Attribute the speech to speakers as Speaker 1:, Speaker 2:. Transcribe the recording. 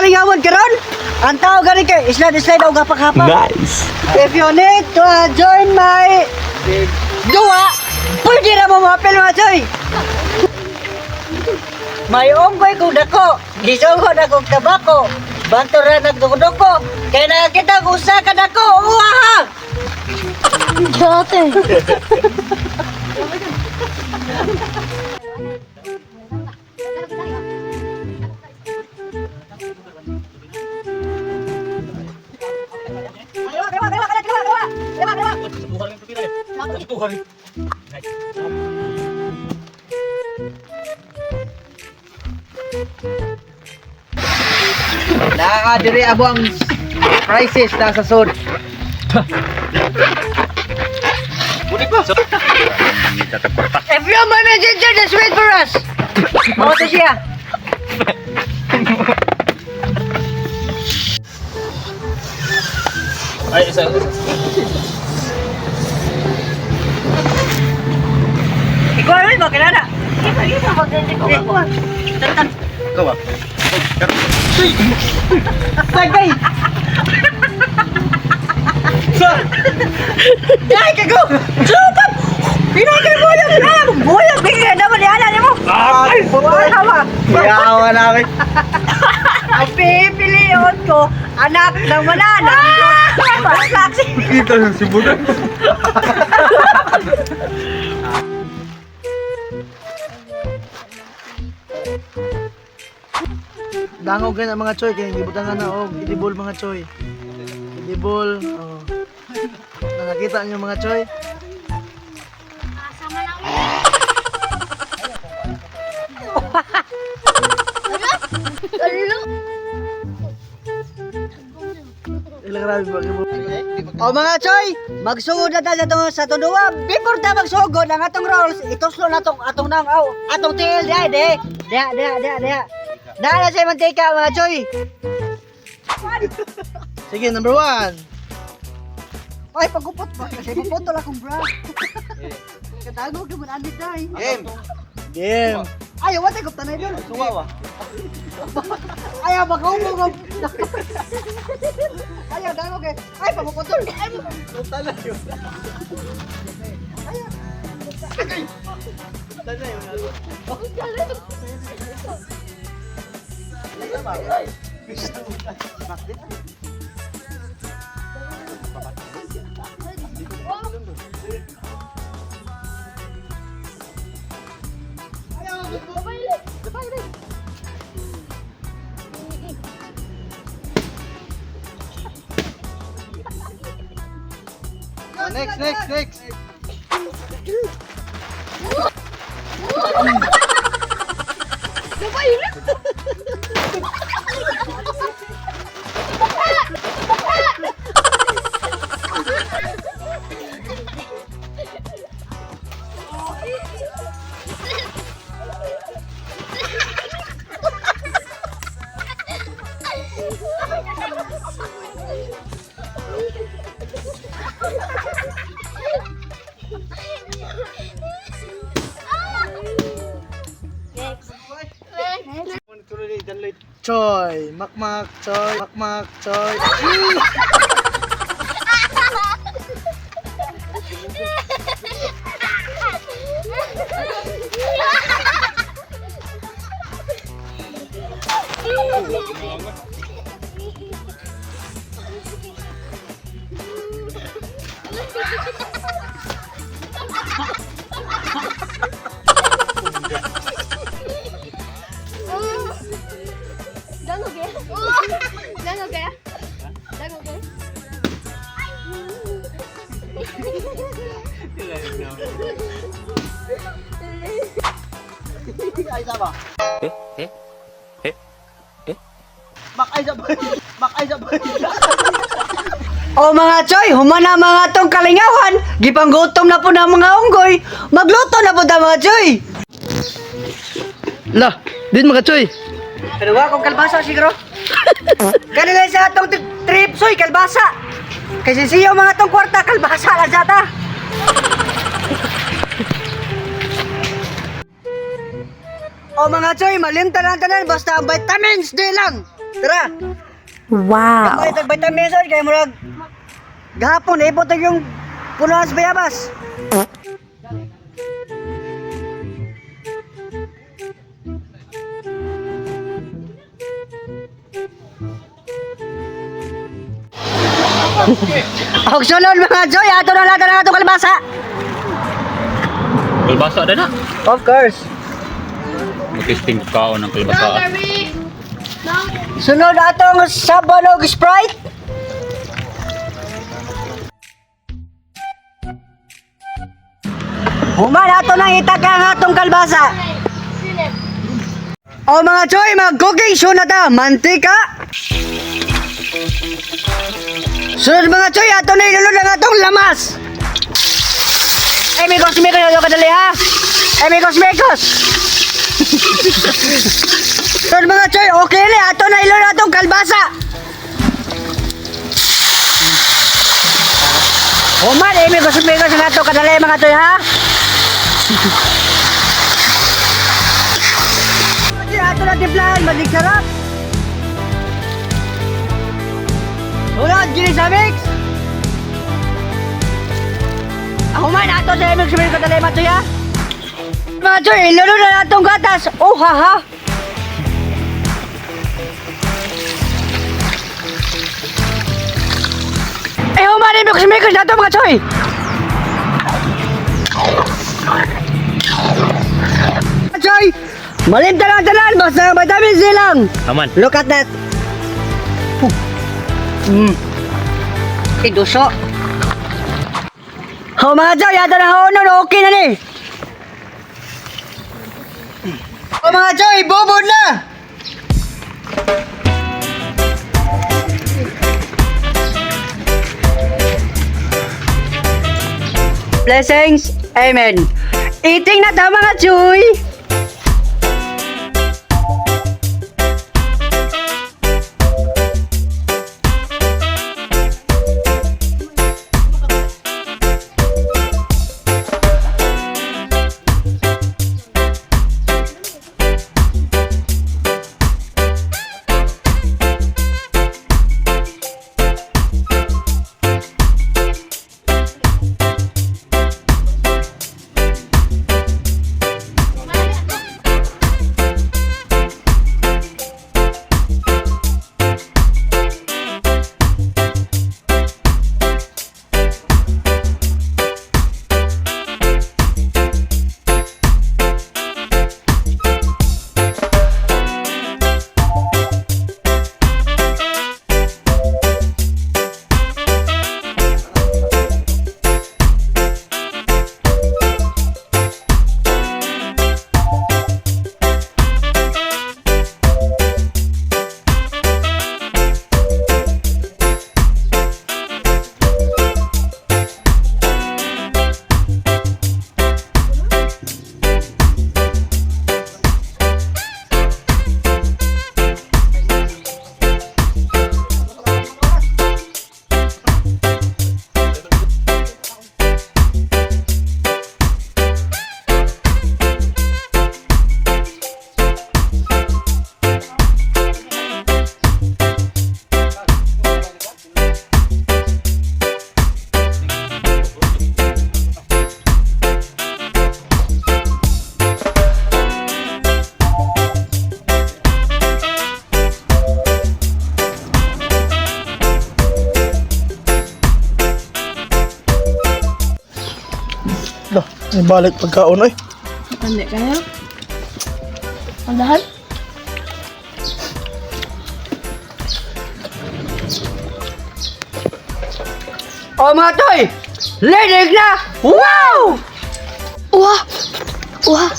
Speaker 1: kalingawan karon. Ang tao gani kay slide slide og hapak-hapak.
Speaker 2: Nice.
Speaker 1: If you need to join my duwa, pwede ra mo mapil, mga choy. May unggoy kong dako, gisungod akong tabako, banto ra nagdukdoko, kay nakakita ko usa ka dako, uwaha!
Speaker 3: Dati.
Speaker 1: Kaliwa, kaliwa, kaliwa, kaliwa, kaliwa, kaliwa, kaliwa.
Speaker 4: Nakakadiri abo ang prices na sa sod.
Speaker 1: If you're my messenger, just wait for us. Mao to siya.
Speaker 2: Ay, isa.
Speaker 1: Ikaw ay mo kilala. Ikaw, ikaw, ikaw. Tantan.
Speaker 2: Ikaw ba?
Speaker 1: Bagay. Dai ka go. Super. Pinay kay buyag na. Buyag bigay naman ni ana nimo.
Speaker 2: Ay,
Speaker 1: Wala ba?
Speaker 4: Yawa namin.
Speaker 1: Ang pipilion ko, anak ng mananang ko. Pasaksi.
Speaker 2: Kita sa sibulan.
Speaker 4: Dangog na mga choy kay gibutangan na og idibol, mga choy. Idibol. Oh. Na nakita niyo, mga choy?
Speaker 3: Sama na. Alo.
Speaker 4: Ilang grabe ba kay
Speaker 1: O mga choy, magsugod na ta sa atong sa tunduwa. Before ta magsugod ang atong rolls, ituslo na tong atong nang aw, atong tiil diha de. Diha diha diha diha. Naa na siya mantika, mga choy.
Speaker 4: Sige, number one.
Speaker 1: Ay, pagupot ba? Kasi puputol akong bra. Katago ka man andi tay.
Speaker 4: Game. Game.
Speaker 1: Ay, wala ko tanay dol.
Speaker 4: Suwa.
Speaker 1: Ayaw makaumong ko. Ayaw dango kay. Ay, paguputol. Ay,
Speaker 4: Oh, next, next, next.
Speaker 3: Next. Next.
Speaker 4: Choy, makmak, choy, makmak, choy.
Speaker 3: Dango kaya? Dango kaya? Dango kaya?
Speaker 4: Ay, sama.
Speaker 2: Eh? Eh? Eh? Eh?
Speaker 4: Mak ay sabay. Mak ay sabay.
Speaker 1: O mga choy, humana mga tong kalingawan, gipanggutom na po ng mga unggoy, magluto na po ta, mga choy.
Speaker 4: La, din mga choy.
Speaker 1: Pero wa kong kalbasa siguro. Kanila sa atong trip soy kalbasa. Kasi siyo mga tong kwarta kalbasa lang sa ta. O mga choy, malimtan ang tanan basta ang vitamins D lang. Tara.
Speaker 3: Wow.
Speaker 1: Gamay tag vitamins oy kay murag gahapon ibot yung punuan sa bayabas. Og sulod, mga Joy, ato na lahat ang atong kalabasa.
Speaker 2: Kalbasa na na.
Speaker 1: Of course.
Speaker 2: Mag-testing kaon ng kalbasa.
Speaker 1: Sunod atong sabon og Sprite. Human ato nang itaka ang atong kalbasa. O mga choy, mag-cooking show na ta. Mantika. Sunod, mga choy, ato na ilulod ang atong lamas. Eh, mikos, mikos, ano kadali ha? Eh, mikos, mikos. Sunod, mga choy, okay na. Ato na ilulod atong kalbasa. Human, eh, mikos, mikos na ato kadali, mga choy, ha? Ato na timplahan, maging sarap. Sunod, gini sa mix. Ako man, ato sa mix, mix kadali, mga choy, ha? Mga choy, ilulod na atong gatas. Oh, ha, ha. Eh, human, eh, mikos, mikos na to, mga choy. Mga choy, malimta lang tanan, basta madami silang.
Speaker 2: Aman.
Speaker 1: Look at that. Puh. Eh, duso. Ho, mga choy, ato na ho, okay na ni. Oh, mga choy, bubod na! Blessings. Amen. Eating na ta, mga choy!
Speaker 4: Lah, may balik pagkaon oy.
Speaker 3: Matanda kayo? Ang lahat?
Speaker 1: Oh, mga toy! Linig na! Wow!
Speaker 3: Wah! Wah!